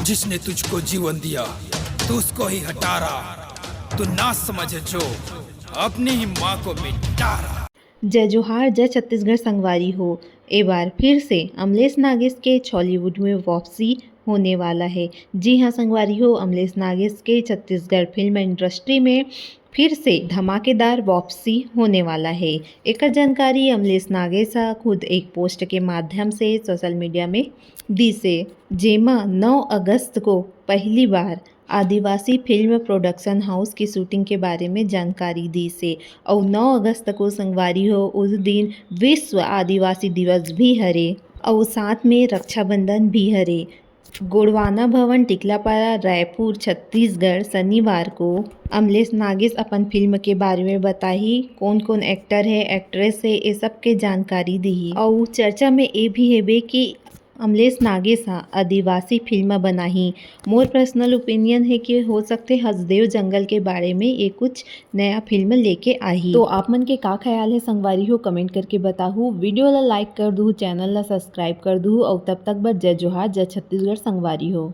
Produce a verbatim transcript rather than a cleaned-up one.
जिसने तुझको जीवन दिया, तू उसको ही हटा रहा। तू ना समझ जो अपनी ही माँ को मिटा रहा। जय जोहार, जय छत्तीसगढ़ संगवारी हो। ए बार फिर से अमलेश नागेश के छॉलीवुड में वापसी होने वाला है। जी हाँ संगवारी हो, अमलेश नागेश के छत्तीसगढ़ फिल्म इंडस्ट्री में फिर से धमाकेदार वापसी होने वाला है। एकर जानकारी अमलेश नागेश ह खुद एक पोस्ट के माध्यम से सोशल मीडिया में दिसे, जेमा नौ अगस्त को पहली बार आदिवासी फिल्म प्रोडक्शन हाउस की शूटिंग के बारे में जानकारी दिसे। अउ नौ अगस्त को संगवारी हो, उस दिन विश्व आदिवासी दिवस भी हरे अउ साथ में रक्षाबंधन भी हरे। गोंडवाना भवन, टिकलापारा, रायपुर, छत्तीसगढ़। शनिवार को अमलेश नागेश अपन फिल्म के बारे में बताही, कौन कौन एक्टर है, एक्ट्रेस है, ये सब के जानकारी दिही। अउ चर्चा में ये भी हेबे कि अमलेश नागेश ह आदिवासी फिल्म बनाही। मोर पर्सनल ओपिनियन है कि हो सकथे हसदेव जंगल के बारे में ये कुछ नया फिल्म लेके आही। तो आप मन के का ख्याल है संगवारी हो, कमेंट करके बताहू। वीडियो ला लाइक कर दूहू, चैनल ला सब्सक्राइब कर दूहू, अउ तब तक बर जय जोहार, जय छत्तीसगढ़ संगवारी हो।